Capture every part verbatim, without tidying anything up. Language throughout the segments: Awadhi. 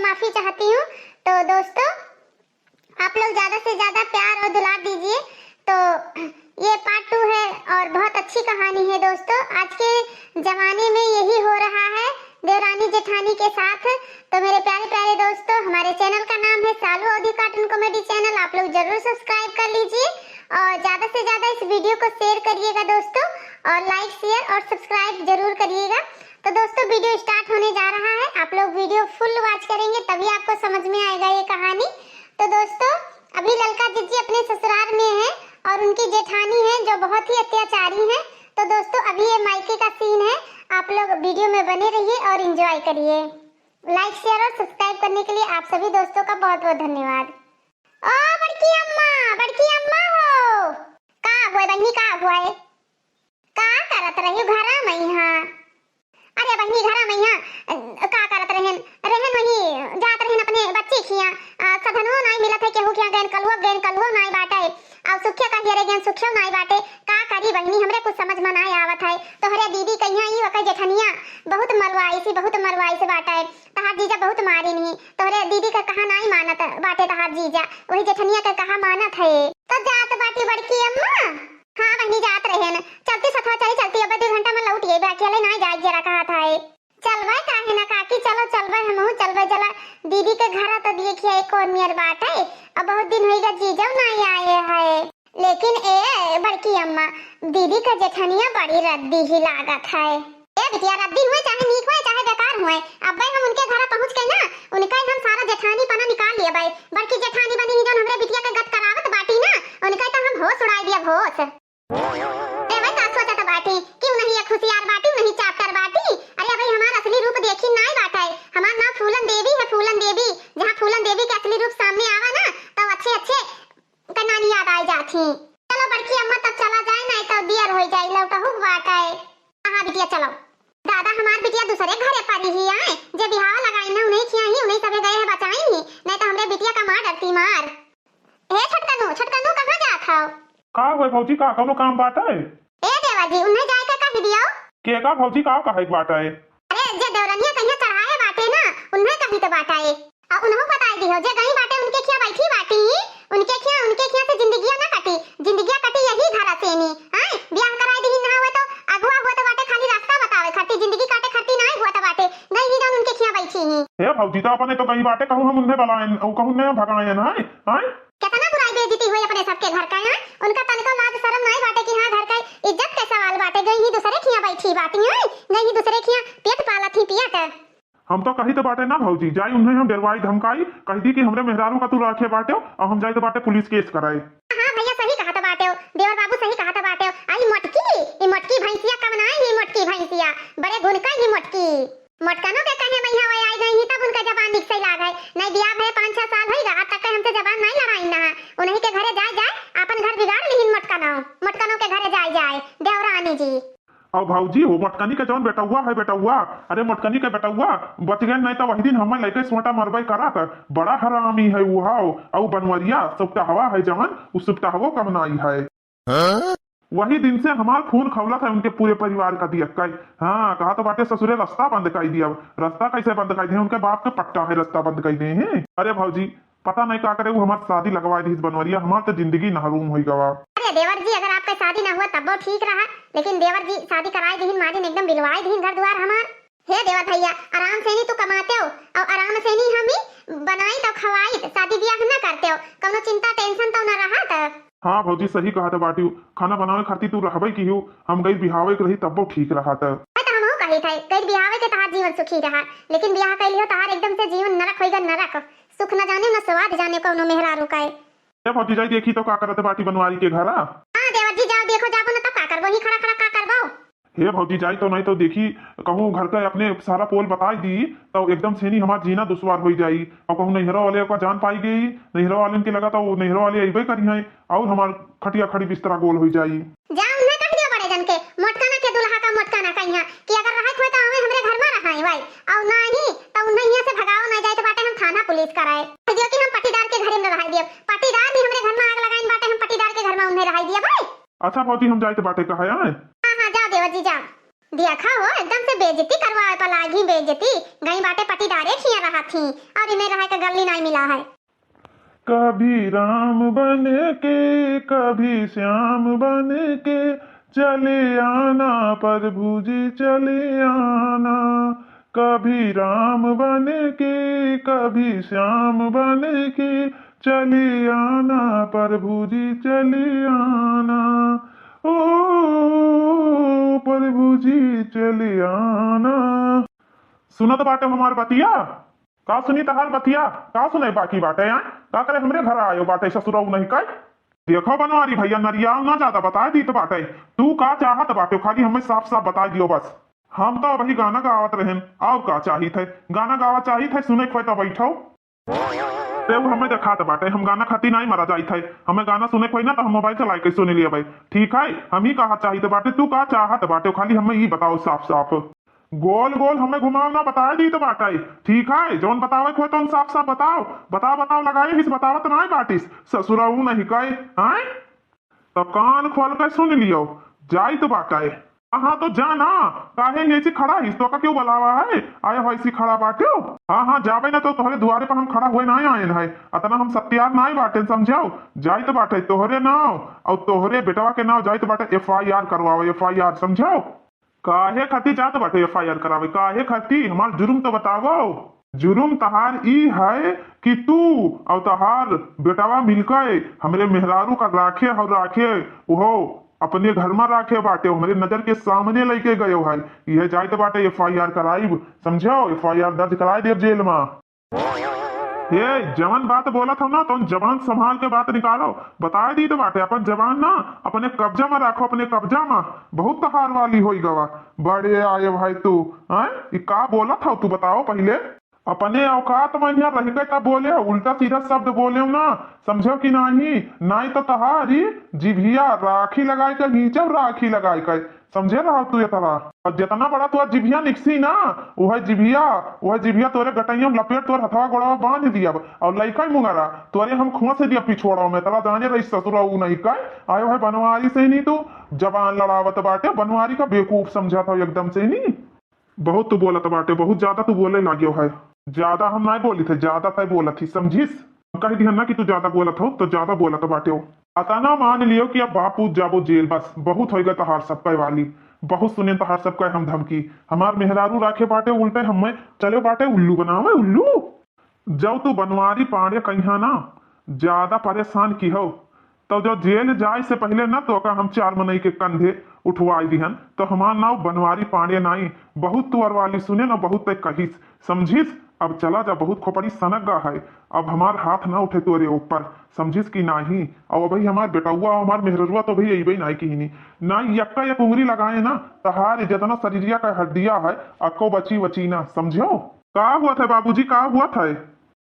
माफी चाहती हूँ। तो दोस्तों, आप लोग ज्यादा से ज्यादा प्यार और दुलार दीजिए। तो ये पार्ट टू है और बहुत अच्छी कहानी है दोस्तों। आज के जमाने में यही हो रहा है देवरानी जेठानी के साथ। तो मेरे प्यारे प्यारे दोस्तों, हमारे चैनल का नाम है सालू अवधी कार्टून कॉमेडी चैनल। आप लोग जरूर सब्सक्राइब कर लीजिए और ज्यादा से ज्यादा इस वीडियो को शेयर करिएगा दोस्तों, और लाइक, शेयर और सब्सक्राइब जरूर करिएगा। तो दोस्तों, वीडियो स्टार्ट होने जा रहा है, आप लोग वीडियो फुल वॉच करेंगे तभी आपको समझ में आएगा ये कहानी। तो दोस्तों, अभी ललका जिज्जी अपने ससुराल में है और उनकी जेठानी है जो बहुत ही अत्याचारी है। तो दोस्तों, अभी ये मायके का सीन है, आप लोग वीडियो में बने रहिए और एंजॉय करिए। लाइक, शेयर और सब्सक्राइब करने के लिए आप सभी दोस्तों का बहुत बहुत धन्यवाद। ओ बड़की अम्मा, बड़की अम्मा हो। का हुआ बहिनी, का हुआ है? का करत रही घरा में यहाँ? अरे बहिनी, घरा में यहाँ, अ, का करत रहन? रहन वही, जात रहन अपने बच्ची खिया। आ, सधनवो नाई मिलत है, केहू खिया गयन कलुओ, गयन कलुओ नाई बाटे। आ सुखिया कहिए रे गयन, सुखियो नाई बाटे। का करी बहिनी, हमरे कुछ समझ में नाई आवत है। तोहरे दीदी कहिया ई वकै जेठनिया बहुत मलवाइसी, बहुत मलवाइसी बाटे। तहार जीजा बहुत मारिन ही। तोहरे दीदी का कहा नाई मानत बाटे तहार जीजा, वही जेठनिया का कहा मानत है। तो जात बाटी बड़की अम्मा। हाँ बहिनी, जात रहेन। चलती सथवा चली चलती, अब दो घंटा में लौट अइबे, अकेले नाई जाए जरा कहा था। चलबे काहे ना काकी, चलो चलबे, हमहू चलबे। जला दीदी के घर तो देखिए एक और नियर बाटे, अब बहुत दिन होइगा जीजो नाई आए है। लेकिन ए बड़की अम्मा, दीदी का जेठनिया बड़ी रद्दी ही लागत है। ए बिटिया, रद्दी हुए चाहे नीक हुए चाहे बेकार हुए, अब्बे हम उनके घर पहुँच के ना, उनका हम सारा जेठानी पना निकाल लिए भाई। बड़की जेठानी बनी ही जौन हमरे बिटिया के गत करावत बाटी ना, उनका तो हम होश उड़ाई दिया, होश। ए भाई, का सोचत बाटी कि उनही एक होशियार बाटी, उनही चैप्टर बाटी? अरे भाई, हमार असली रूप देखी नाई बाटे। हमार नाम फूलन देवी है, फूलन देवी। जहाँ फूलन देवी के असली रूप सामने आवा ना, तब अच्छे अच्छे के नानी याद आई जात ही। चलो बड़की अम्मा, तब चला जाए, नाई तो देर हो जाए, लौटहू बाटे। हाँ बिटिया, चलो। दादा, हमार बिटिया दूसरे घरे परी ही आए, जे बिहाव लगाई ना, उन्हीं खिया ही, उन्हीं सभे गए है बचाई ही, नहीं तो हमरे बिटिया का मार डरती मार। हे छोटकनू, छोटकनू, कहाँ जात हव? का हुए भौजी, का कौनो काम बाटे? ए देवर जी, उन्हें जाए के कही दियो। के का भौजी, का कहे के बाटे? अरे, जे देवरनिया कहिया चढ़ाए बाटे ना, उन्हें कही तो बाटे। आ उन्हों बताई दियो, जे गई बाटे उनके खिया बैठी बाटी, उनके खिया, उनके खिया से जिंदगिया ना कटी, जिंदगिया कटी यही घर से नी। हाँ, ब्याह कराई दिही ना हुए तो अगुआ हुए तो बाटे खाली रास्ता बतावे खातिर, जिंदगी काटे खातिर ना हुआ तो बाटे, गई ही जौन उनके खिया बैठी ही। हे भौजी, तो अपने तो गई बाटे, कहूँ हम उन्हें बलायन, कहूँ उन्हें भगायन, हाँ, हाँ? कितना बुराई बेइज्जती हुई अपने सबके घर का, हाँ? उनका तनिको लाज शरम नाई बाटे कि हाँ, घर का इज्जत के सवाल बाटे, गई ही दूसरे खिया बैठी बाटी, हाँ? गई ही दूसरे खिया पेट पालत ही पियत। हम तो कही तो बाटे ना भौजी, जाई उन्हें हम डरवाई धमकाई, कह दी कि हमरे मेहरारू का तू राखे बाटे और हम जाई तो बाटे पुलिस केस कराए। हाँ भैया, सही कहा तो बाटे हो, देवर बाबू सही कहा तो बाटे हो। आई मोटकी, ई मोटकी भैंसिया कब ना आई, ई मोटकी भैंसिया, बड़े गुण का ही मोटकी। मोटकनो के कहे में यहाँ वह आई गई ही, तब उनका जबान निकसे लाग है। नहीं बियाह भये पाँच छह साल होई गा, आज तक के हमसे जबान नहीं लड़ाई ना है। उन्हीं के घरे जाए जाए, अपन घर बिगाड़ लिहिन मोटकनो, मोटकनो के घरे जाए जाए, देवरानी जी। और भौजी हो, मोटकनी के जौन बेटौआ है, बेटौआ, अरे मोटकनी के बेटौआ बच गए, नहीं तो वही दिन हमें लेके सोटा मरबई करात। बड़ा हरामी है वो, हाव, और बनवरिया सुपटहवा है जवन, उ सुपटहवो कम नाई है। हाँ? वही दिन से हमार खून खौलत है उनके पूरे परिवार का दियक्का। हाँ, कहा तो बाटे ससुरे रास्ता बंद कर दिया। रास्ता कैसे बंद कर दिए? उनके बाप के पट्टा है, रास्ता बंद कर दिए हैं। अरे भौजी, पता नहीं का करे, वो हमार शादी लगवा दी बनवरिया, हमार तो जिंदगी नहरूम हो गवा। अरे देवर जी, अगर आपका शादी ना हुआ तब वो ठीक रहा, लेकिन देवर जी शादी कराए दीहिन, मारिन एकदम बिलवाए दीहिन घर द्वार हमार। हे देवर भैया, आराम से नी तू कमाते हो और आराम से नी हम ही बनाई तो खवाई, शादी ब्याह ना करते हो, कौनो चिंता टेंशन तो ना रहा था। हाँ भौजी, सही कहा था बाटियो, खाना बनावे खातिर तू रहबे की हो, हम गई बिहावे के रही तब वो ठीक रहा था। मैं तो हमहू कही था, गई बिहावे के तहार जीवन सुखी रहा, लेकिन ब्याह कैली हो तहार एकदम से जीवन नरक होइगा नरक, सुख न जाने न स्वाद जाने कौनो मेहरारू का। ए भौजी, जाई देखी तो का करत बाटी बनवारी के घरा। हाँ देवर जी, जाओ देखो, जाबो न तब का करबो, ही खड़ा खड़ा का करबो। हे भौजी, जाई तो नहीं तो देखी कहूँ घर का अपने सारा पोल बताई दी तो एकदम से नी हमार जीना दुश्वार होई जाई। और कहूँ नैहरा वाले का जान पाई गई, नैहरा वाले के लगा तो नैहरा वाले अइबे करी हैं और हमार खटिया खड़ी बिस्तरा गोल होई जाई। जा उन्हें कह दियो बड़े जन के, मोटकना के दुल्हा का मोटकना कहिया कि अगर रहे होए तो आवे हमरे घर में रहाई भाई, और नहीं तो उन्हें यहाँ से भगाओ ना जाए तो बाटे हम थाना पुलिस कराए। कह दियो कि हम पट्टीदार के घरे में रहाई दियो, पट्टीदार भी हमरे घर में आग लगाइन बाटे, हम पट्टीदार के घर में उन्हें रहाई दिया भाई। अच्छा भौजी, हम जाए तो बाटे कहा है। हाँ, हाँ, जाओ देवर जी, जाओ। देखा हो, एकदम से बेइज्जती करवावे पर लागी, बेइज्जती। गई बाटे पटीदारे खिया रहत ही, और इन्हें रहे के गल्ली नाई मिला है। कभी राम बन के, कभी श्याम बन के चले आना, प्रभु जी चले आना। कभी राम बन के, कभी श्याम बन के चले आना, प्रभु जी चले आना। ओ प्रभु जी चले आना। सुनत बाटे हमार बतिया? का सुनी तहार बतिया? का सुने बाकी बाटे, आय? का करे हमरे घर आयो बाटे ससुरऊ नहीं कइ? देखो बनवारी भइया, नरियाव ना ज्यादा, बताइ दीत बाटे। तू का चाहत बाटे, खाली हमें साफ साफ बताइ दियो बस। हम तो अबही गाना गावत रहेन, और का चाहित है? गाना गावा चाहित है, सुने खोए तो बैठो। ते उ हमें देखात बाटे, हम गाना खाती नाई मरा जाइत है। हमें गाना सुने खोए ना तो हम मोबाइल चलाए के सुन लिया भाई। ठीक है, हम ही कहा चाहित बाटे, तू का चाहत बाटे, खाली हमें ई बताओ साफ साफ। गोल गोल हमें घुमाव ना, बताए दीत बाटे। ठीक है, जौन बतावे खोए तौन साफ साफ बताओ। बताओ बताओ लगाए हिस, बतावत नाई बाटिस। ससुरऊ नहीं कहे, हैं? तो कान खोल के सुन लियो, जाइत बाटे। हाँ, तो जा ना, काहे ऐसी खड़ा हिस? तो का क्यों बुलावा है? आए हो ऐसी खड़ा बाटे हो? हाँ, हाँ, जाबे ना तो तोहरे दुआरे पर हम खड़ा हुए ना आए हैं। अतना हम सत्यार ना बाटे, समझाओ? जाइत बाटे तोहरे नाव और तोहरे बेटवा के नाव जाइत बाटे, एफ आई आर करवाओ, एफ आई आर, समझाओ? काहे खातिर जात बाटे एफ आई आर करावे? काहे खातिर? हमार जुर्म तो बतावो। जुर्म तहार ई है कि तू और तहार बेटवा मिलके हमरे मेहरारू का राखे और राखे, उहो अपने घर में राखे बाटे, हमरे नजर के सामने लेके गयो है। यह जाइत बाटे एफ आई आर कराइब, समझो? एफ आई आर दर्ज कराए देब जेल में। ए, जवन बात बोलत हो ना, तौन जबान संभाल के बात निकालो। बताए दीत बाटे, अपन जबान ना अपने कब्जा में राखो, अपने कब्जा में। बहुत तहार वाली होई गवा। बड़े आए भाई तू, हैं? ई का बोलत हो तू, बताओ पहिले। अपने औकात में यहाँ रह के तब बोले, उल्टा सीधा शब्द बोले ना, समझो कि नाही? नाही तो तहारी जिभिया राखी लगाए के, हींचब राखी लगाए के। समझे रहो तू ये तरह। और जितना बड़ा तोर जिभिया निकसी ना, वह जिभिया, वह जिभिया तोरे गटैया में लपेट तोर हथवा गोड़वा बांध दिया। और लइका मुंगरा तोरे हम खुआ से दिया पिछोड़ा में, तला जाने रही ससुरा ऊ नहीं कहे। आयो है बनवारी से नहीं तू जबान लड़ावत बाटे, बनवारी का बेवकूफ समझा था एकदम से नहीं। बहुत तू बोलत बाटे, बहुत ज्यादा तू बोले लाग्यो है। ज्यादा हम नाय बोली थे, ज्यादा तय बोलत ही, समझिस? हम कह दिहन ना कि तू ज्यादा बोलत हो, तो ज्यादा बोलत बाटे हो। अतना मान लियो कि अब बाप पूत जाबो जेल, बस बहुत होइगा तहार सबका वाली। बहुत सुने तहार सबका हम धमकी। हमार मेहरारू राखे बाटे उल्टे हमें चले बाटे उल्लू बनावे, उल्लू। जब तू बनवारी पांडे कहिया ना ज्यादा परेशान की हो, तो जो जेल जाए से पहिले ना तो का हम चार मनई के कंधे उठवाई दिहन, तो हमार नाव बनवारी पांडे नाई। बहुत तोर वाली सुने ना, बहुत तय कहिस, समझिस? अब चला जा, बहुत खोपड़ी सनक गा है, अब हमार हाथ ना उठे तोरे ऊपर, समझिस कि नाही? अब अबही हमार बेटउआ, हमार मेहररुआ तो अबही अइबे नाही किहिनी, ना यक्का एक उंगली लगाए ना, तहार जितना शरीरिया का हड्डिया है, अक्को बची बची ना, समझो? का हुआ था बाबूजी, का हुआ था?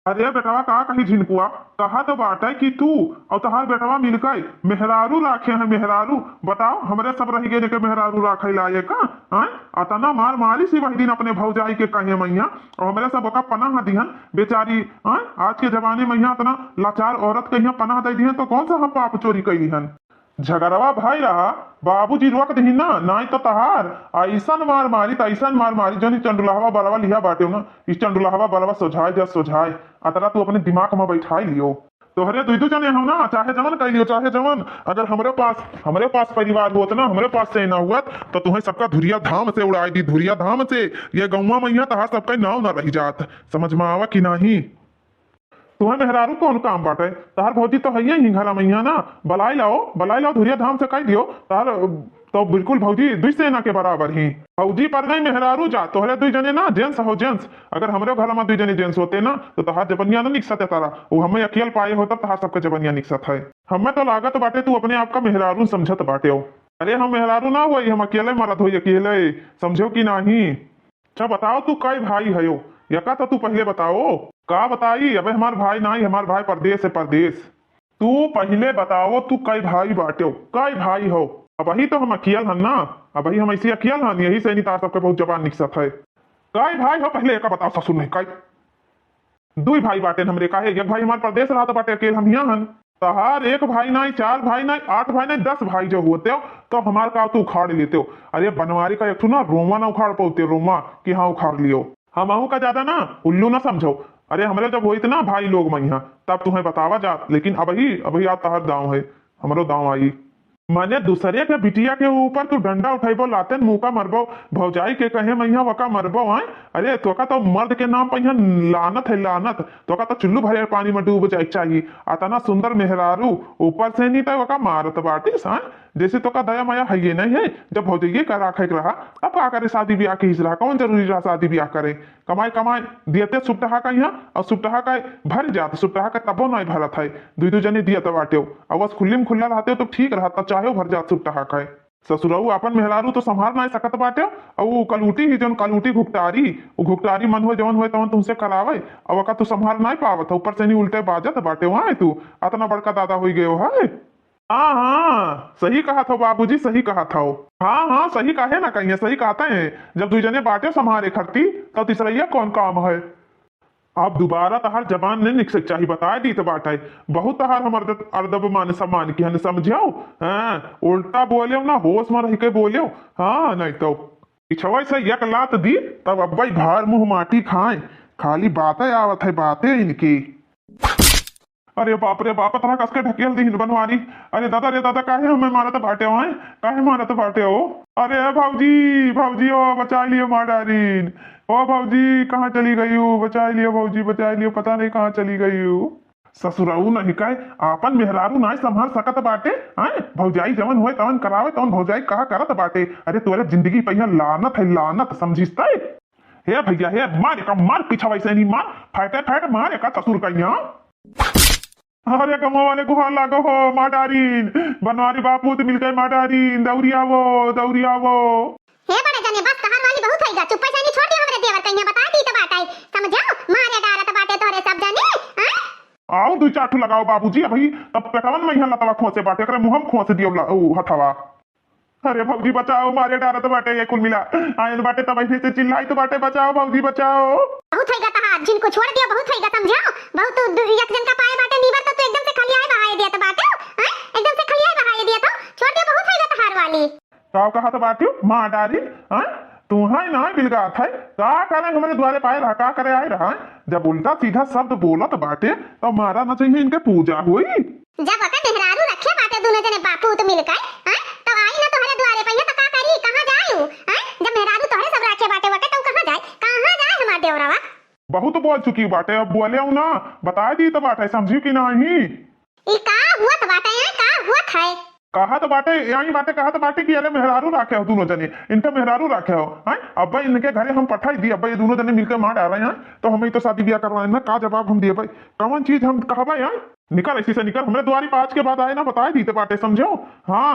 अरे बेटवा, का कही झिनकुआ, कहा तो बाटे कि तू और तहार बेटवा मिलके मेहरारू राखे हैं, मेहरारू। बताओ, हमरे सब रह गए के मेहरारू राखे लायक, हैं? अतना मार मारी सी वही दिन अपने भौजाई के कहे मैया, और हमरे सब ओका पनाह दिहन बेचारी, हैं? आज के जमाने में यहाँ अतना लाचार औरत के यहाँ पनाह दे दिहन, तो कौन सा हम पाप चोरी कैली हन? झगड़वा भाई रहा, बाबूजी रोक दही ना, नाई तो तहार ऐसन मार मारी, त ऐसन मार मारी, जौन ई चंडुलहवा बलवा लिहा बाटे ना, ई चंडुलहवा बलवा सोझाए जा सोझाए। अतरा तू अपने दिमाग में बैठाई लियो। तोहरे दुई दू जने हो ना, चाहे जवन कह लियो, चाहे जवन। अगर हमरे पास, हमरे पास परिवार होत ना, हमरे पास सेना हुअत, तो तुम्हें सबका धुरिया धाम से उड़ाई दी, धुरिया धाम से। ये गौवा मैया तहार सबका नाव ना रह जात। समझ में आवा कि नाही? तुम्हें मेहरारू कौन काम बाटे? तहार भौजी तो हइये ही घरा मैया ना, बलाई लाओ, बलाई लाओ, धुरिया धाम से कह दियो। तहार तो बिल्कुल भौजी दुई सेना के बराबर ही। भौजी पर गई मेहरारू जा, तोहरे दुई जने ना जेंट्स हो जेंट्स। अगर हमरे घर में दुई जने जेंट्स होते ना, तो तहार जबनिया ना निकसत है तारा, वो हमें अकेल पाए होता, तहार सबके जबनिया निकसत है। हमें तो लागत बाटे तू अपने आप का मेहरारू समझत बाटे हो। अरे हम मेहरारू ना हुई, हम अकेले मरद हुई, अकेले, समझो कि नाही? अच्छा बताओ, तू कई भाई हयो? यका तो तू पहिले बताओ। का बताई? अबे हमार भाई नाही, हमार भाई परदेस है, परदेस। तू पहिले बताओ, तू कई भाई बाट्यो? कई भाई हो? अबही तो हम अकियल हन ना, अबही हम ऐसी अकियल हन, यही से नहीं तार सबके बहुत जबान निकसत है। कई भाई हो? पहिले यका बताओ, ससुर नहीं, कई? दुई भाई बाटेन हमरे, काहे? एक भाई हमार परदेस रहत बाटे, अकेल हम हियां हन। तहार एक भाई नाई, चार भाई नाई, आठ भाई नाई, दस भाई जो होते हो, तो हमार का तू उखाड़ लेते हो। अरे बनवारी का एक ठो ना रोमा ना उखाड़ पाते, रोमा, कि हाँ उखाड़ लियो। हमहू का ज्यादा ना उल्लू ना समझो। अरे हमरे जब होइत ना भाई लोग मइहाँ, तब तुम्हें बतावा जात, लेकिन अबही, अबही आज तहार दाँव है, हमरो दाँव आई। माने दूसरे के बिटिया के ऊपर तू डंडा उठइबो, लातेन मुका मरबो, भौजाई के कहे मइहाँ वका मरबो, आय? अरे तोका तो मर्द के नाम पर यहाँ लानत है, लानत। तोका तो चुल्लू भरे पानी में डूब जाए के चाही। अतना सुंदर मेहरारू, ऊपर से नहीं तो वका मारत बाटिस, आय? जैसे तोका दया माया है ये नहीं है, जब भौजइये का राखे के रहा, अब का करे शादी ब्याह के हिजरा, कौन जरूरी रहा शादी ब्याह करे? कमाए, कमाए, दियते सुपटहा का यहाँ, और सुपटहा का भर जात, सुपटहा का तबो नाई भरत है। दुई, दुई जने दियत बाटे हो। और बस खुल्ली में खुल्ला रहते हो तो ठीक रहत, तब चाहे भर जात सुपटहा का। ससुरऊ आपन मेहरारू तो संभाल नाई सकत बाटे हो, और वो कलूटी ही जौन कलूटी घुकटारी, वो घुकटारी मन होए जवन होए तवन तुमसे करावे, और ओका तू संभाल नाई पावत हो, ऊपर से नहीं उल्टे बाजत बाटे हो, आय तू, अतना बड़का दादा होई गयो है। हाँ, हाँ, सही कहत हो बाबूजी, सही कहत हो। हाँ, हाँ, सही काहे ना कहिए, सही कहते हैं। जब दुई जने बाटे संभारे खरती, तो तीसरैया कौन काम है? अब दोबारा तहार जबान नहीं निकसे के चाही, बताए दीत बाटे। बहुत तहार हम अरदब, अरदब मान सम्मान की हन, समझ्यो? हाँ, उल्टा बोल्यो ना, होश में रह के बोल्यो। हाँ, नहीं तो पिछवे से एक लात दी, तब अब्बई भार मुँह माटी खाए। खाली बातें आवत है, बातें इनकी। अरे बाप रे बाप, अतना कस के ढकेल दिहिन बनवारी। अरे दादा रे दादा, काहे हमें मारत बाटे हो, हैं? काहे मारत बाटे हो? अरे भौजी, भौजी, ओ बचा लियो माँ डारिन। ओ भौजी, कहाँ चली गई हो? बचा लियो भौजी, बचा लियो, पता नहीं कहाँ चली गई हो। ससुराऊ नहीं कहे, आपन मेहरारू नाय संभाल सकत बाटे, हैं? भौजाई जवन होए तवन करावे, तवन भौजाई कहा करत बाटे। अरे तोरे जिंदगी पे यहाँ लानत है, लानत, समझिस तै? हे भैया, हे मार एका, मार पीछा वैसे नहीं मार, फैटे फैट मार एका ससुर का यहाँ। अरे गमवा वाले गुहार लागो हो, माँ डारिन, बनवारी बापूत मिल गए माँ डारिन, दौरी आवो, दौरी आवो। हे बड़े जने, बस तहार वाली बहुत होइगा, चुप्पे से नहीं छोड़ दियो हमरे देवर कहिया, बता दी तो बात आई, समझो, मारे डारत बाटे तोहरे सब जने, हैं? आओ दू चार ठो लगाओ बाबूजी, अभी तब पेटवन में यहाँ लतवा खोसे बाटे, एकरे मुँह में खोस दियो ला-, ऊ हथवा। अरे भौजी बचाओ, मारे डारत बाटे ये कुल मिला। आयन बाटे तब ऐसे से चिल्लाइत बाटे, बचाओ भौजी बचाओ। बहुत होइगा तहार, जिनको छोड़ दियो बहुत होइगा, समझो। बहुत तू दु-, एक जन का पाए बाटे नीवर तो तू एकदम से खलियाए बहाए दिया तो बाटे, हैं? एकदम से खलियाए बहाए दिया तो छोड़ दियो, बहुत होइगा तहार वाली। का कहत बाटे माँ डारी, हैं? तू है ना बिलगात है, का करे हमरे द्वारे पाए रहा, का करे आए रहा, हैं? जब उल्टा सीधा शब्द बोलत बाटे तो मारा ना चाहिए, इनके पूजा हुई। जब ओकर मेहरारू रखे बाटे दुनो जने बापूत मिलके, हैं? तब आई ना तोहरे दुआरे पे, तो का करी, कहाँ जाई उ, हैं? जब मेहरारू तोहरे सब रखे बाटे, बाटे, तब कहाँ जाए, कहाँ जाए हमार देवरवा? बहुत बोल चुकी बाटे, अब बोले ना, बता दी तो बाटे, समझी कि नहीं? ई का हुअत बाटे, हैं? का हुअत है? कहत बाटे, यही बाटे, कहत बाटे कि अरे मेहरारू राखे हो दुनो जने, इनका मेहरारू राखे हो, हैं? अब्बे इनके घरे हम पठाई दी, अब्बे ये दुनो जने मिलके मार डाले हैं, तो हमें तो शादी ब्याह करवाए ना, का जवाब हम दिए भाई? कौन चीज हम कहबे, हैं? निकल ऐसी से निकल, हमरे द्वारी पे आज के बाद आए ना, बताए दी तो बाटे, समझो? हाँ,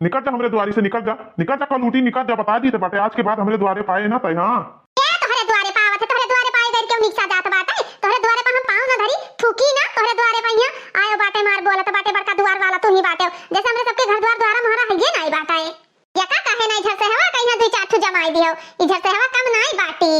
निकल जा हमरे द्वारी से, निकल जा, निकल जा कलूटी, निकल जा, बताए दी तो बाटे, आज के बाद हमरे द्वारे पे आए ना तय, हाँ। ए, तोहरे द्वारे पे आवत है, तोहरे द्वारे पे आए गैर क्यों निकसा जात बाटे? तोहरे द्वारे पे हम पाँव ना धरी, थूकी ना, तोहरे द्वारे पे यहाँ आयो बाटे, मार बोलत बाटे, बड़का दुआर वाला तू ही बाटे, जैसे हमरे सबके घर द्वार द्वारा मोहरा है ये नाई बाटे। या का काहे नाई झर से हवा कहीं दुई चार ठो जमाई दियो, ई झर से हवा कम नाई बाटी।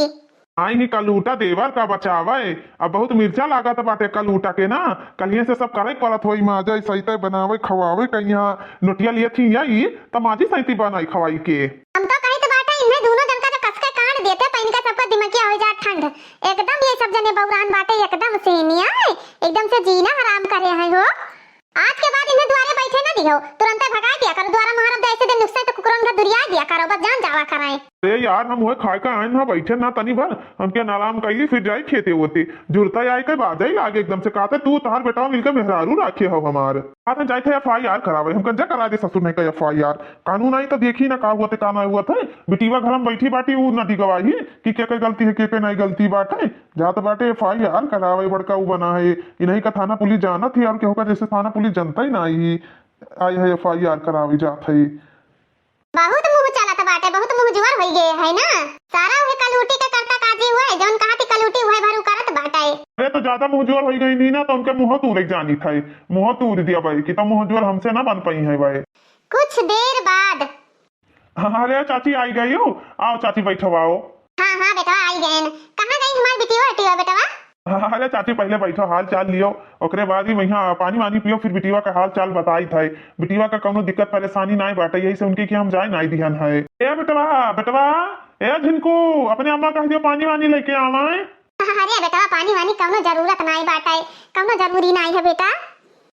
आई ही कलूटा देवर का बचावे, अब बहुत मिर्चा लागत बाटे कलूटा के ना, कलिए से सब करे के पड़त होई, माजे सैते बनावे खवावे, कहीं नोटिया लिए थी आई, त माजी सैती बनाई खवाई के। हम तो कहित बाटे, इन्हें दुनो जन का जो कस के काट देते, त इनका सबका दिमकिया हो जात ठंड। एकदम ये सब जने बौरान बाटे, एकदम से निया, एकदम से जीना हराम करे हैं हो। आज के बाद इन्हें दुआरे बैठे ना दिहो, तुरंते भगाए दिया करो। दुआरा मुहारब दे ऐसे दिन नुकसे तो कुकुरन घर दुरिया दिया करो, बस जान जावा कराए। ए यार, हम वह खाए का आए ना, बैठे ना तनी भर, हमके आराम कैली, फिर जाई खेते होते। जुरता आए के बाद ही लागे एकदम से, कहते तू तहार बेटा मिलके मेहरारू राखे हो हमार। कहते जाए थे एफ आई आर करावे, हम कंजा करा दे ससुर नहीं का एफ आई आर। कानून आई तो देखी ना का हुआ थे, का ना हुआ थे। बिटिया घर में बैठी बाटी, ऊ नटी गवाही कि के के गलती है, के के नहीं गलती बाटे। जात बाटे एफ आई आर करावे, बड़का ऊ बना है। इन्हीं का थाना पुलिस जानत ही, और केहू का जैसे थाना पुलिस जनता ही ना ही, आई है एफ आई आर करावे जात है। बहुत मुँह चलत बाटे, बहुत मुँह जुअर होई गए है ना। सारा उहे कलूटी के करता काजी हुआ है, जौन कहा थी कलूटी हुआ है भरू करत बाटे। अरे तो ज्यादा मुँह जुअर होई गई नी ना, तो उनके मुँह तूरे जानी था, मुँह तूर दिया भाई कि तो मुँह जुअर हमसे ना बन पाई है भाई। कुछ देर बाद। अरे चाची आई गई हो, आओ चाची बैठो आओ। हाँ, हाँ बेटवा, आई गएन। कहाँ गई हमार बिटिया, हटिया बेटवा? अरे चाची, पहिले बैठो, हाल चाल लियो, ओकरे बाद ही वहाँ पानी वानी पियो, फिर बिटिया का हाल चाल बताइत है। बिटिया का कौनो दिक्कत परेशानी नाई बाटे, यही से उनके कि हम जाए नाई दिहन है। ए बेटवा, बेटवा, ए झिनकू, अपने अम्मा कह दियो पानी वानी लेके आवे। अरे बेटवा, पानी वानी कौनो जरूरत नाई बाटे, कौनो जरूरी नाई है बेटा।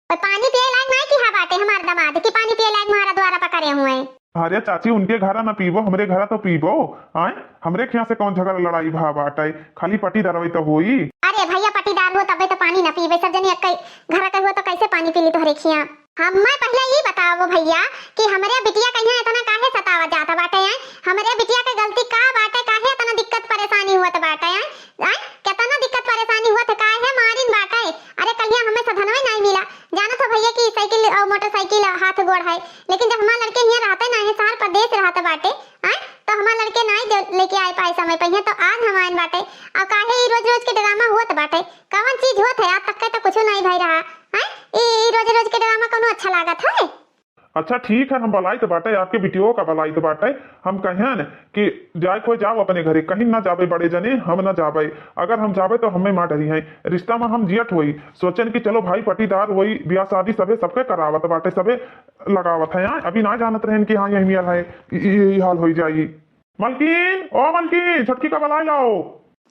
और पानी पिए लायक नाई किहा बाटे हमार दामाद कि पानी पिए लायक हमारा द्वारा पकड़े हुए। अरे चाची, उनके घरा न पीबो, हमरे घरा तो पीबो। आय, हमरे खिया से कौन झगड़ा लड़ाई भा बाटे, खाली पटीदारवई तो होई। अरे भैया, पटीदार हो तबे तो पानी न पीबे, सब जने एक्के घरा के हो तो कैसे पानी पी ली तोहरे खिया? हमें पहले ई बताओ भैया कि हमरे बिटिया कहिया इतना काहे सतावा जात बाटे, आय? हमरे बिटिया के गलती का बाटे, काहे इतना दिक्कत परेशानी होत बाटे, आय? आय, कितना दिक्कत परेशानी होत, काहे मारिन बाटे? अरे कहिया हमें सधनवे नाई मिला, जानत हो भैया कि साइकिल और मोटरसाइकिल हाथ गोड़ है, लेकिन जब हमार लड़के हियाँ रहते ना है, शहर परदेस रहत बाटे, आय, तो हमार लड़के नाई दे-, लेके आए पाए समय पे हियाँ, तो आज हम आएन बाटे। और काहे ई रोज रोज के ड्रामा होत बाटे? कवन चीज होत है? आज तक के तो कुछो नाई भई रहा, आय? ई, ई रोज रोज के ड्रामा कौनो अच्छा लागत है? अच्छा ठीक है, हम बलाइत बाटे, आपके बिटियो का बलाइत बाटे। हम कहेन कि जाए खोए जाओ अपने घरे, कहीं ना जाबे बड़े जने, हम ना जाबे। अगर हम जाबे तो हमें मार डरी हैं, रिश्ता में हम जियत होई। सोचेन कि चलो भाई पटीदार होई, ब्याह शादी सभे सबके करावत बाटे, सभे लगावत है। हाँ, अभी ना जानत रहेन कि हाँ यही मियाँ है, ई, ई, ई हाल होई जाई। मलकिन, ओ मलकिन, छोटकी का बलाए लाओ।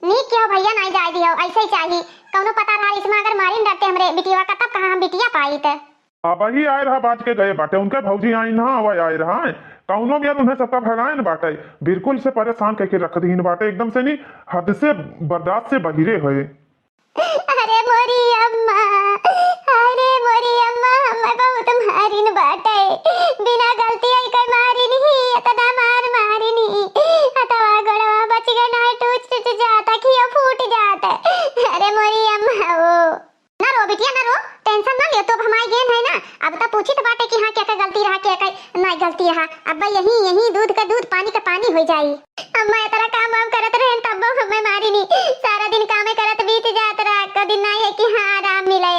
नीक किहो भैया, नाई जाए दिहो, ऐसे ही चाही। कौनो पता रहा इसमें अगर मारिन डरते हमरे बिटिया का, तब कहाँ हम बिटिया पाइत। अबही आए रहा, बाज के गए बाटे। उनके भौजी आई ना, वह आए रहा है। कौनो मेर उन्हें सबका भगाए न बाटे। बिल्कुल से परेशान करके रख दीन बाटे, एकदम से नहीं, हद से बर्दाश्त से बहिरे होए। अरे मोरी अम्मा, अरे मोरी अम्मा, हमें बहुत मारिन बाटे। बिना गलती आई के मारिन ही, इतना मार मारिन ही। हथवा गोड़वा बच गए ना, टूट टूट जाता, खियो फूट जाता। अरे मोरी अम्मा ओ। ना रो बिटिया, ना रो, tension ना लियो, तो अब हम आई गेन है ना, अब तो पूछित बाटे कि हाँ, क्या का गलती रहा, क्या का नाई गलती रहा। अब यही, यही दूध का दूध, पानी का पानी हो जाई। अम्मा, इतना काम वाम करत रहेन, तब हमें मारिनी। सारा दिन कामे करत बीत जात रहा, कदी नाई है कि हाँ, आराम मिले,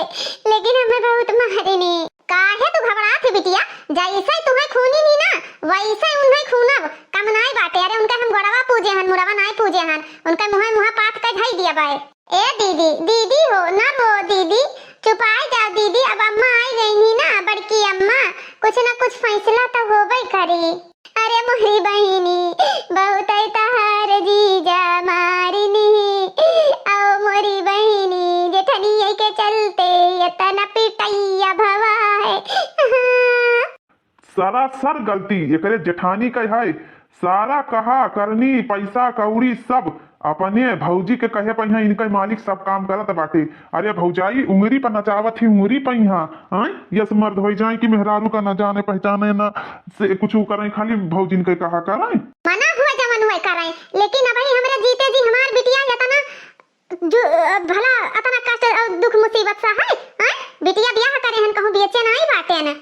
लेकिन हमें बहुत मारिनी। काहे तू घबरात है बिटिया? जैसे तुम्हें खूनी ही ना, वैसे उन्हें खूनब। कम नाई बाटे, अरे उनका हम गोड़वा पूजे हन, मुड़वा नाई पूजे हन, उनका मुँहे मुँहा पाथ के धई दिया बाए। ए दीदी, दीदी हो, ना रो दीदी, चुपाई जाओ दीदी, अब अम्मा आई गई ही ना, बड़की अम्मा, कुछ ना कुछ फैसला तो होबे करी। अरे मोरी बहिनी, बहुत तहार जीजा मारिनी, आओ मोरी बहिनी, जेठनिया के चलते इतना पिटैया भवा है। सरासर गलती एकरे जेठानी कै है। सारा कहा करनी, पैसा कौड़ी सब अपने भौजी के कहे पे इहाँ इनकै मालिक सब काम करत बाटे। अरे भौजाई, उंगरी पर नचावत ही उंगरी पे इहाँ, आय? यस मर्द होइ जाए कि मेहरारू का न जाने पहचाने, न से कुछ करें, खाली भौजिन के कहा करें। मना हुआ जवन हुआ करें, लेकिन अबही हमरा जीते जी हमार बिटिया इतना जु-, भला इतना कष्ट और दुख मुसीबत सा है, आय? बिटिया ब्याह करे हन, कहूँ बेचे नाई बाटे न।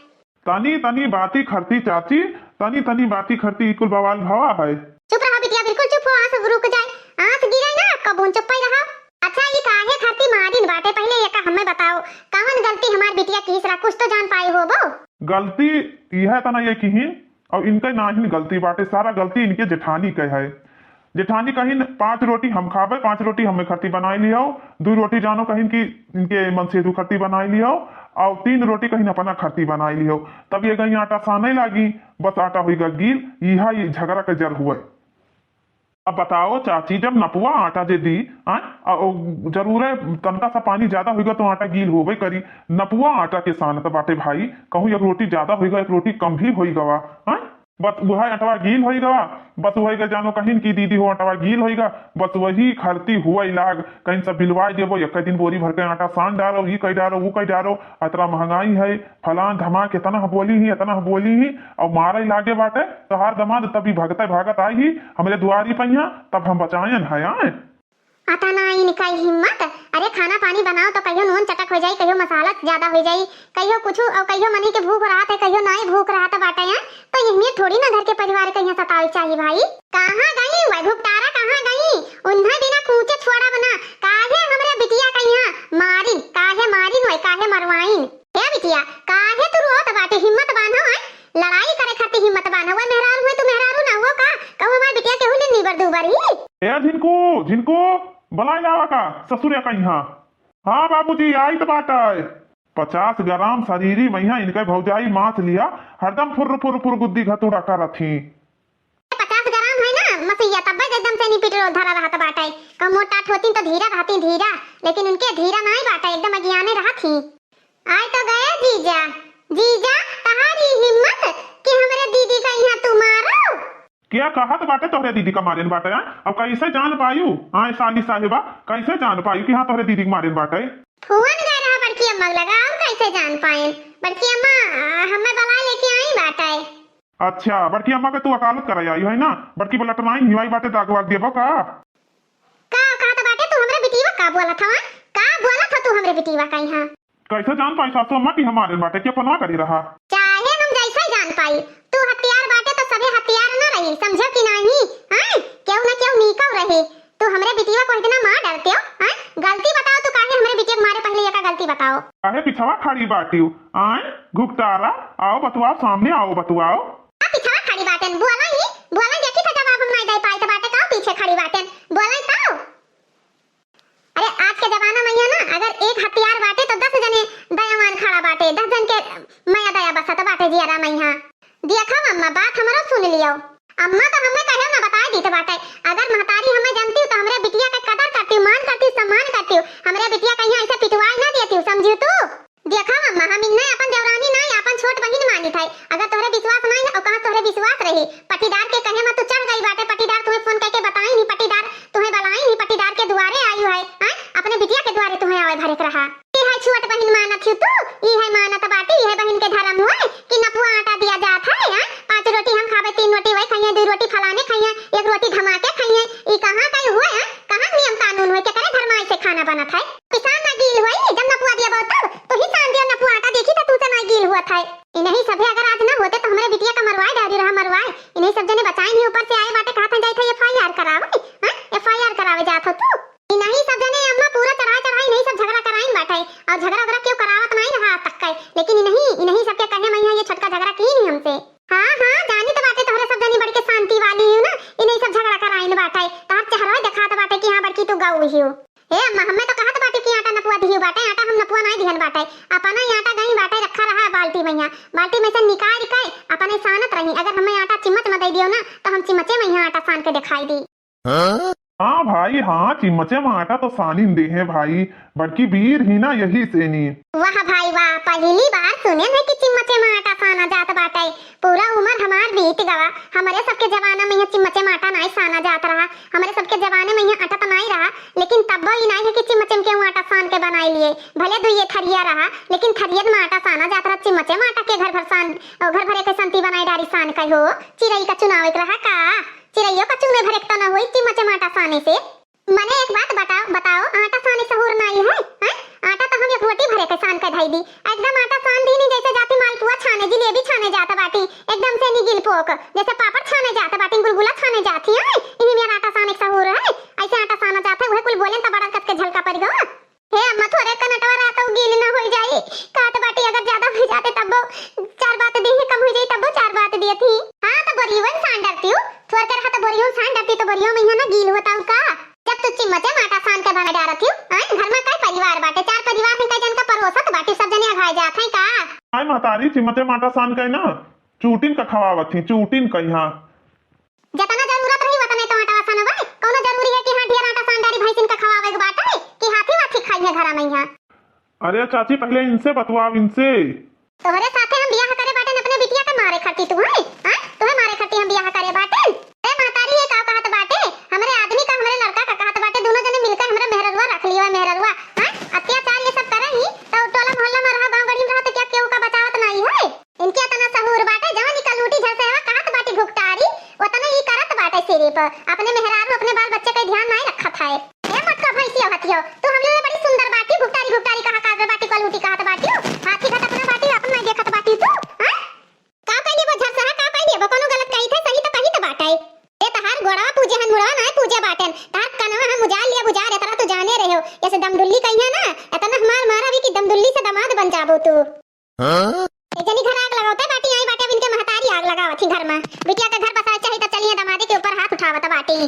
तनी तनी बाती खरती चाची, तनी तनी बाती खरती ई कुल बवाल भवा है। चुप रहा बिटिया, बिल्कुल चुप हो, आँस रुक जाए, आँस गिरे ना, कबून चुप ही रहा। अच्छा, ये काहे खरती मारिन बाटे, पहले ये का हमें बताओ, कवन गलती हमार बिटिया कीस रहा, कुछ तो जान पाए होबो। गलती यह तना ये किहिन, और इनके नाहिन गलती बाटे, सारा गलती इनके जेठानी के है। जेठानी कहिन, "पाँच रोटी हम खाबे, पाँच रोटी हमें खरती बनाई लियो, दू रोटी जानो कहिन कि इनके मनसेधु खरती बनाई लियो, और तीन रोटी कहिन अपना खरती बनाई लियो।" तब ये गई आटा साने लागी, बस आटा हुई गा गील, यह ये झगड़ा के जर हुए। अब बताओ चाची, जब नपुआ आटा जे दी, आय, आ, ओ, जरूर है, तनका सा पानी ज्यादा होइगा तो आटा गील होबे करी। नपुआ आटा के सानत बाटे भाई, कहूँ एक रोटी ज्यादा होइगा, एक रोटी कम भी होई गवा, आय? बस वह अटवा गील होई गवा, बस वही के जानो कहिन कि दीदी हो अटवा गील होई गा, बस वही खरती हुआ लाग, कहिन सब बिलवाई देबो, एक दिन बोरी भर के आटा सान डालो, ई कई डालो, वो कई डालो, अतरा महंगाई है, फलान धमाक इतना बोली ही, इतना बोली ही, और मारे लागे बाटे, तोहार दमाद तभी भगते भागत आई ही, हमरे दुआरी पे यहाँ, तब हम बचायन है, आए। अतना इनका हिम्मत, अरे खाना पानी बनाओ तो कहियो नून चटक हो जाई, कहियो मसाला ज्यादा हो जाई, कहियो कुछ और कहियो मने के भूख रहत है, कहियो नाई भूख रहत बाटे हैं, तो यहमे थोड़ी ना घर के परिवार के यहाँ सतावे चाहिए भाई। कहाँ गई वह भुगतारा, कहाँ गई? उन्हें बिना पूछे छोड़ा बना, काहे हमरे बिटिया के यहाँ मारिन, काहे मारिन वह, काहे मरवाइन? ए बिटिया, काहे तू रोत बाटे? हिम्मत बांधो, आय? लड़ाई करे खातिर हिम्मत बांधो। वह मेहरारू है, तू मेहरारू ना हुआ का? कहू हमार बिटिया केहू ले नीबर दूबर ही। ए झिनकू, झिनकू, पलाई लावा का ससुरे कहिया। हाँ बाबूजी, आइत बाटै। पचास ग्राम शरीरी मइहाँ इनकै भौजाई मांस लिया, हरदम फुर्र फुर्र फुर्र गुद्दी घतुड़ा करत ही। पचास ग्राम है ना मसैया, तब्बै एकदम से नहीं पेट्रोल धरा रहत बाटै। कहूँ मोटा ठोती तो धीरा रहती धीरा, लेकिन उनके धीरा नाहीं बाटै, एकदम अज्ञाने रहत ही। आय तो गए जीजा। जीजा, तहारी हिम्मत कि हमरे दीदी का यहाँ तू मारो? क्या कहत बाटे तोहरे दीदी का मारेन बाटे, आय? अब कैसे जान पायू? आय साली साहिबा, कैसे जान पायू कि हाँ तोहरे दीदी का मारेन बाटे? फोन गए रहा बड़की अम्मा लगा, और कैसे जान पाएन? बड़की अम्मा, आ, हमें बलाए लेके आई बाटे। अच्छा, बड़की अम्मा के तू वकालत कराई आई है ना? बड़की बलटनाइन हिवाई बाटे, दाग वाग देबो का? का कहत बाटे तू हमरे बिटिया का बोलत हवा? का बोलत ह तू हमरे बिटिया का यहाँ? कैसे जान पाई सासू अम्मा कि हमारे बाटे के पनवा करी रहा? चाहे हम जैसे जान पाई, तू हथियार बाटे तो सभे हथियार न रही, समझो कि नाही? हाँ, केहू न केहू नीकव रही। तू हमरे बिटिया को इतना मार डरते हो, हाँ? गलती बताओ, तू काहे हमरे बिटिया के मारे पहले एका गलती बताओ। काहे पिछवा खड़ी बाटियो? आए, घुघटारा, आओ बतुआओ, सामने आओ बतुआओ। आ पिछवा खड़ी बाटेन, बोला ही, बोला, देखी था जवाब हम नहीं दे पाई तो बाटे का पीछे खड़ी बाटेन, बोला तो। अरे आज के जमाना में है ना, अगर एक हथियार बाटे तो दस जने दयावान खड़ा बाटे, दस जन के मया दया बसत बाटे जियरा में यहाँ। देखो अम्मा, बात हमरो सुन लियो। अम्मा तो हमें कहे ना बताए दीत बाटे, अगर महतारी हमें जानती तो हमरे बिटिया के कदर करती, मान करती, सम्मान करती, हमरे बिटिया कहीं ऐसे पिटवाई ना देती, समझियो तू? देखा अम्मा, हम इन्हें अपन देवरानी नाई, अपन छोट बहिन मानित है। अगर तोहरे विश्वास नाई है, और कहाँ तोहरे विश्वास रही? पटीदार के कहे में तू चढ़ गई बाटे, पटीदार तुम्हें फोन करके बताई नहीं, पटीदार तुम्हें बलाई नहीं, पटीदार के दुआरे आई है, हैं? अपने बिटिया के दुआरे तुम्हें आवे भरे के रहा। ई है छोट बहिन मानत ही तू, ई है मानत बाटी, ई है बहिन के धर्म हुए कि नपुआ आटा दिया जात है, हैं? पाँच रोटी हम खाबे, तीन रोटी वही खाइए, दो रोटी फलाने खाइए, एक रोटी धमाके खाइए, ई कहाँ का हुए, हैं? कहाँ नियम कानून हुए, केकरे घर में ऐसे खाना बनत है? पिसान ना गील होई, जब नपुआ दिया बहुत तब, तो ही सान दिया नपुआ आटा, देखी तो तू से ना गील हुआ था। इन्हीं सभे अगर आज ना होते तो हमरे बिटिया का मरवाए डारी रहा, मरवाए। इन्हीं सब जने बचाई नहीं, ऊपर से आए बाटे, कहा था जाए थे F I R करावे, हाँ? F I R करावे जात हो तू। इन्हीं सब जने अम्मा पूरा चढ़ाई चढ़ाई इन्हीं सब झगड़ा कराइन बाटे, और झगड़ा वगड़ा क्यों करावत नहीं रहा आज तक का, लेकिन इन्हीं, इन्हीं सबके कहे में यहाँ ये छोटका झगड़ा की नहीं हमसे। हाँ, हाँ, जानी तो बाटे तोहरे सब जनी बड़ी के शांति वाली हो ना, इन्हीं सब झगड़ा कराइन बाटे, तार चेहरा देखात बाटे कि हाँ बड़की तू गऊ ही हो। हे अम्मा, हमें तो कहत बाटे कि आटा नपुआ दिही बाटे, आटा हम नपुआ नहीं दिहन बाटे, अपना ही आटा गई बाटे रखा रहा बाल्टी में, यहाँ बाल्टी में से निकाल के अपने सानत रही। अगर हमें आटा चिम्मच में दे दियो ना, तो हम चिम्मचे में यहाँ आटा सान के दिखाई दी। हाँ भाई, हाँ, चिम्मचे में आटा तो सानिन दे है भाई, बड़की बीर ही ना यही से नी। वाह भाई वाह, पहली बार सुने है कि चिम्मचे में आटा साना जात बाटे। पूरा उम्र हमार बीत गवा, हमरे सबके जमाना में यहाँ चिम्मचे में आटा नहीं साना जात रहा, हमरे सबके जमाने में यहाँ आटा तो नहीं रहा, लेकिन तब्बो ई नहीं है कि चिम्मचे में केहू आटा सान के बनाई लिए। भले दुइये थरिया रहा, लेकिन थरियन में आटा साना जात रहा, चिम्मचे में आटा के घर भर सान, घर भरे के संती बनाई डारी सान के हो। चिरई का चुनाव एक रहा का? चिरइयो का चुने भरे के तो न होई चिम्मचे में आटा साने से। मने एक बात बताओ, बताओ, आटा साने सहूर नाई है, हैं? आटा तो हम एक रोटी भरे के सान के धई दी, एकदम आटा सान दी नहीं जैसे जाती मालपुआ छाने, जिलेबी छाने जात बाटी, एकदम से निगिल पोक, जैसे पापड़ छाने जात बाटी, गुलगुला छाने जाती है, इही मेरा आटा साने के सहूर है, ऐसे आटा साना जात है, वह कुल बोले तो बड़ा कस के झलका पड़ गवा। हे अम्मा, थोरे कनटवा रहता गील न हो जाई, कहत बाटी अगर ज्यादा हो जाते तब चार बात दी ही, कम हो जाई तब चार बात दिए थी। हाँ तो बोरियो सान डरती हूँ, थोर के रहा तो बोरियो सान डरती तो बोरियो में यहाँ ना गील होता हूँ का? जब तू चिम्मचे माटा सान के भंग डारत हियो, आय, घर में कई परिवार बाटे, चार परिवार में कई जन का परोसत बाटे, सब जने अघाय जात हैं का? आय महतारी, चिम्मचे माटा सान के ना, चूटिन का खवावत ही, चूटिन का यहाँ। जतना जरूरत रही, वतने तो आटा सान बाय। कौनो जरूरी है कि हाँ, ढेर आटा सान डारी, भैंसिन का खवावे के बाटे, कि हाथी वाथी खाई है घरा में यहाँ? अरे चाची, पहले इनसे बतवाओ, इनसे। तोहरे साथे हम बियाह करे बाटेन अपने बिटिया के मारे खातिर तू, हैं? हाँ? तोहे मारे खातिर हम बियाह करे बाटेन? ए महतारी, ये का कहत बाटे? हमरे आदमी का, हमरे लड़का का कहत बाटे, दोनों जने मिलकर हमरे मेहररुआ रख लियो है, मेहररुआ। हाँ? अत्याचार ये सब करे ही, तो टोला मोहल्ला में रहा, गाँव गढ़ी में रहा, तो क्या केहू का बचावत नहीं है? इनके इतना सहूर बाटे, जवन ई कलूटी झरसेवा कहत बाटी घुघटारी, उतना ई करत बाटे सिर्फ। अपने मेहरारू, अपने बाल बच्चे का ध्यान नहीं रखत है। ए मोटका भैंसिया हथियो, तू हम लोग बड़ी सुंदर बाटी, घुघटारी घुघटारी कहा काट बाटी, कलूटी कहत बाटी, हाथी घटकना बाटी, अपन नहीं देखत बाटी तू, हैं? का कह लेबो झरसेवा, का कह लेबो, कोनो गलत कही थे, सही तो कही तो बाटे। ए तहार गोड़वा पूजे हन, मुड़वा नहीं पूजे बाटेन, तहार कनवा हम उजाड़ लिया, बुझार, इतना तू जाने रहे हो, जैसे दमदुल्ली कही है ना, इतना हमार मारा भी कि दमदुल्ली से दामाद बन जाबो तू। हाँ? ए जनी घर आग लगावते बाटी, आई बाटे, अब इनके महतारी आग लगावत ही घर में। बिटिया के घर बसाए चाही त चलिए दमादे के ऊपर हाथ उठावत बाटी।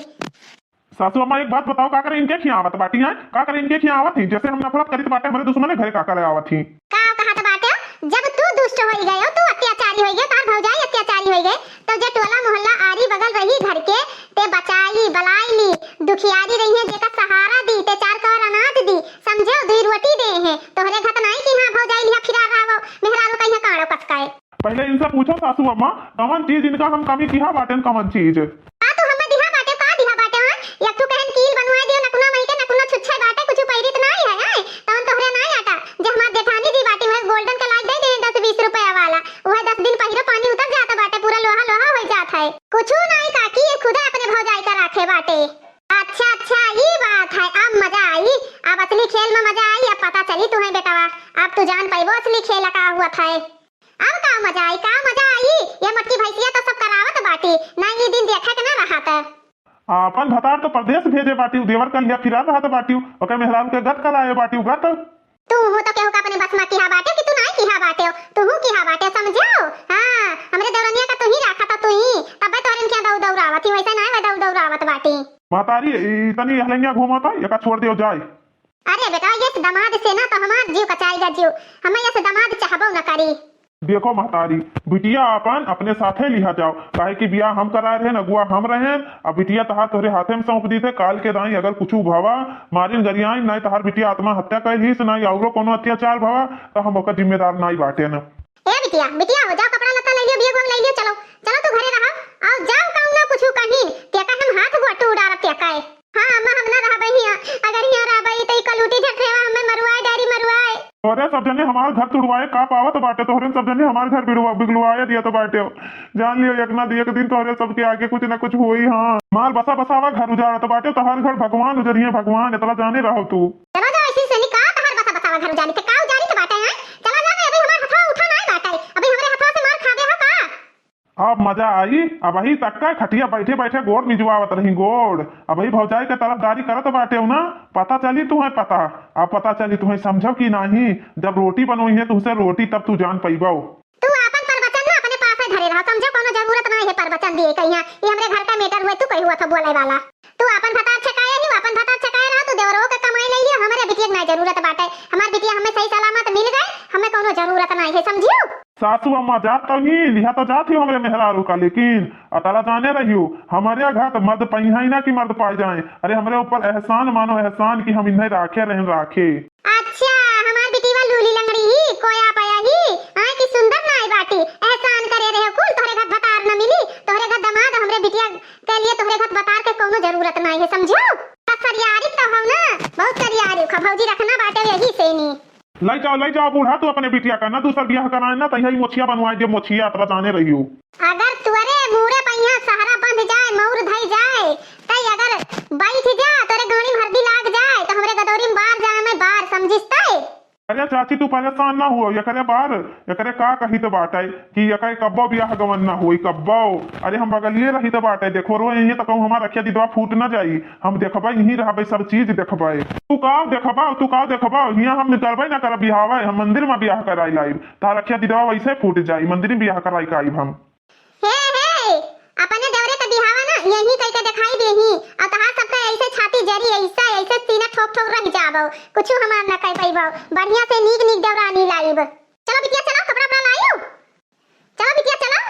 सासू अम्मा, एक बात बताओ, का करे इनके खियावत बाटी हैं? का करे इनके खियावत ही? जैसे हम नफरत करित बाटे हमरे दुश्मन घरे, का करे आवत ही? का कहत बाटे? जब तू दुष्ट होई गयो, तू अत्याचारी होई गयो, तार भौजाई अत्याचारी होई गए, तो जे टोला मोहल्ला आरी बगल रही घर के, ते बचाई, बलाई ली, दुखियारी रही है, जेका सहारा दी, ते चार कवर अनाज दी, समझो, दुई रोटी दे हैं। तोहरे घर त नाई कि हाँ भौजाई लिहा फिरार रहो, मेहरारू कहीं काड़ो कसकाए। पहले इनसे पूछो सासू अम्मा, कवन चीज इनका हम कमी किहा बाटेन, कवन चीज? का तू हमें दिहा बाटे, का दिहा बाटे, हाँ? एक ठू कहन कील बनवाए दियो, नकुना मई के नकुना छुच्छे बाटे, कुछ पहिरित नाई है, हैं? तवन तोहरे नाई आटा, जे हमार जेठानी जी बाटी, वह गोल्डन के लाइक दे दे दस बीस रुपया वाला, वह दस दिन पहिरो पानी उतर जात बाटे, पूरा लोहा लोहा हो जात है। कुछ नाई काकी, ये खुदे अपने भौजाई का राखे बाटे। अच्छा, अच्छा, ई बात है, अब मजा आई, अब असली खेल में मजा आई, अब पता चली तू है बेटवा, अब तू जान पाइबो असली खेल का हुआ था। अब का मजा आई, का मजा आई? ये मोटकी भैंसिया तो सब करावत बाटी, ना ई दिन देखे के ना रहत। आपन भतार तो परदेस भेजे बाटी, उ देवर का लिहा फिरार रहत बाटी, ओकर मेहरारू के गत कराए बाटी, उ गत। तू हूँ तो केहू का अपने बस में किहा बाटे कि तू नाई किहा बाटे, तू हूँ किहा बाटे, समझो? हाँ, हमरे देवरनिया का तू ही राखा था, तू ही, तबे तोहरे इनके दऊ दौरावत ही, वैसे नाई वह दऊ दौरावत बाटी। महतारी, ई तनी हलैया घूमत है, एका छोड़ दियो जाए। अरे बेटा, ये दमाद से ना तो हमार जीव कचाई गा जीव, हमें ये दमाद चाहबो न करी। देखो महतारी, बिटिया आपन अपने साथे लिहा जाओ, काहे कि बियाह हम कराए रहेन, अगुआ हम रहेन, अब बिटिया तहार तोहरे हाथे में सौंप दी थे। काल के दाई अगर कुछ भवा, मारिन गरियाइन, नाई तहार बिटिया आत्महत्या कर लीस, नाई औरो कोनो अत्याचार भवा, तो हम ओकर जिम्मेदार नाई बाटेन। ए बिटिया, बिटिया हो जाओ, कपड़ा लत्ता ले लियो, बैग वैग ले लियो, चलो, चलो तू घरे रहो, और जाओ कहूँ ना कुछ कहीं, तेका हम हाथ गोटू उड़ारब तेका है। हाँ अम्मा, हम ना रहबे हियाँ, अगर हियाँ रहबे तो ई कलूटी झटरेवा हमें मरुआए, डारी मरुआए। तोहरे सब जने हमार घर तुड़वाए का पावत बाटे, तोहरे सब जने हमार घर बिड़वा-, बिगलवाए दिया तो बाटे। जान लियो एक ना एक दिन तोहरे सबके आगे कुछ ना कुछ होई। हाँ, मार बसा बसावा घर उजाड़त बाटे, तोहर घर भगवान उजरिए भगवान, इतना जाने रहो तू। चलो जाओ, ऐसी से निकाल, तोहर बसा बसावा घर उजाड़ी, ते का उजाड़ी तो बाटे हैं? चलो जाओ, अभी हमार हथवा उठा नाई बाटे, अभी हमरे हथवा से मार खाबे हो का? अब मजा आई, अबही तक का खटिया बैठे बैठे गोड़ मिजवावत रही, गोड़। अबही भौजाई के तरफदारी करत बाटे ना, पता चली तुहैं पता, अब पता चली तुहैं समझब कि नाहीं, जब रोटी बनोइहैं तुहसे रोटी तब तू जान पइबो। तू आपन प्रवचन ना अपने पास ही धरे रहो, समझो कौनो जरूरत नाहीं है प्रवचन दिए कहिया, ये हमरे घर का matter हुए तू कही हुआ था बोले वाला। तू आपन भतार छकाए ही, आपन भतार छकाए रहो, तू देवरो के कमाई ले लियो, हमरे बिटिया के नाहीं जरूरत बाटे, हमार बिटिया हमें सही सलामत मिल गए, हमें कौनो जरूरत नाहीं है, समझियो? सासू अम्मा जात तो ही, लिहा तो जात ही हमरे मेहरारू का, लेकिन अतरा जाने रहियो, हमरे घर तो मर्द पइहैं ना कि मर्द पाए जाए। अरे हमरे ऊपर एहसान मानो एहसान कि हम इन्हें राखे रहेन राखे। अच्छा, हमार बिटिया लूली लंगड़ी ही, कोया पाया ही, आए की सुंदर नाई बाटी, एहसान करे रहे कुल, तोहरे घर भतार न मिली, तोहरे घर दमाद, हमरे बिटिया के लिए तोहरे घर भतार के कौनो जरूरत नाई है, समझो? बस सरियारी तो हो ना, बहुत सरियारी खा भौजी रखना बाटे यही से नी। लई जाओ, लई जाओ बूढ़ा, तू अपने बिटिया का ना दूसर बियाह कराए ना, तहिया ही मोछिया बनवाए दे, मोछिया अतरा जाने रहियो। अगर तुअरे मूरे पहिया सहरा बंध जाए, मौर धई जाए, तई अगर बैठ जा, तोरे गाड़ी में हरदी लाग जाए, तो हमरे गदौरी में बार जाए में बार, समझिस तई? अरे चाची, तू परेशान ना हुआ, एकरे बार, एकरे का कही तो बाटे कि एकर कब्बो बियाह गवन ना होई, कब्बो। अरे हम बगलिए रही तो बाटे, देखो रो यहीं तो कहूँ हमार रखिया दिदवा फूट ना जाई, हम देखबे यहीं रहबे, सब चीज देखबे। तू का देखबा, तू का देखबा, हियाँ हम करबे ना करब बियाहवे, हम मंदिर में बियाह कराई लाइब, तार रखिया दिदवा वैसे फूट जाई, मंदिर में बियाह कराई के आइब हम। हे, हे, अपने देवरे के बिहावा ना यही कह के दिखाई देही, और तहार सबका ऐसे छाती जरी, ऐसे, ऐसे सीना ठोक ठोक रह जाबो, कुछ हमार ना कह पैबो, बढ़िया से नीक नीक देवरानी लाइब। चलो बिटिया चलो, कपड़ा उपड़ा लाइयो, चलो बिटिया चलो।